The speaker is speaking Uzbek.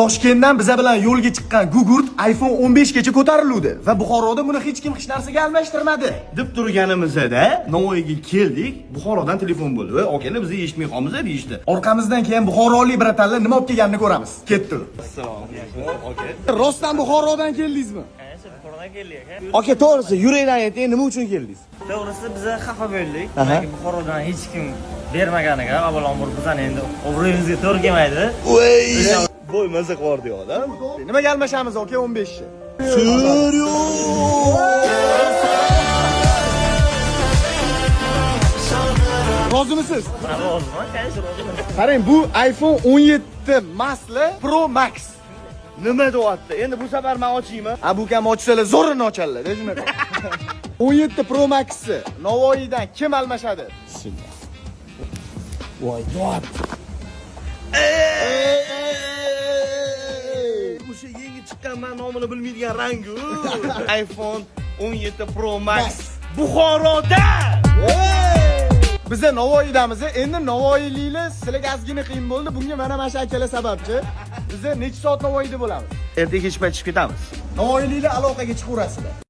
Toshkentdan biza bilan yo'lga chiqqan Gugurt iPhone 15 gacha ko'tariluvdi va Buxoroda buni hech kim hech narsaga almashtirmadi. Deb turganimizda Navoiyga keldik. Buxorodan telefon bo'ldi. "Voy, akalar, bizni eshitmay qolmiz" deyishdi. Orqamizdan keyin buxorolik братан lar nima olib kelganini ko'ramiz. Ketdi. Assalomu alaykum, aka. Rostdan Buxorodan keldingizmi? Конечно, Buxorodan keldik aka. Aka, to'g'risi, yurakdan ayting, nima uchun keldingiz? To'g'risi, biza xafa bo'ldik. Nimaga Buxorodan hech kim bermaganiga, avvalambor bizani endi obro'yimizga to'g'ri kelmaydi. Voy, voy, maza qilardi odam. Nimaga almashamiz, aka, 15 ni? Seryoz. Rozimisiz? Roziman, конечно, roziman. Qarang, bu iPhone 17 Masli Pro Max. Nima deyapti? Endi bu safar men ochaymi? A bu kam ochsalar zo'rini ochadilar, shunaqa. 17 Pro Max'i Navoiydan kim almashadi? Voy, deyapti. O'sha yangi chiqqan, men nomini bilmaydigan rangu. iPhone 17 Pro Max Buxoroda. Biza Navoiydamiz. Endi navoiyliklar, sizlarga ozgina qiyin bo'ldi. Bunga mana shu akalar sababchi. Biza necha soat Navoiyda bo'lamiz? Ertaga kech payt chiqib ketamiz. Navoiyliklar, aloqaga chiqaverasizlar.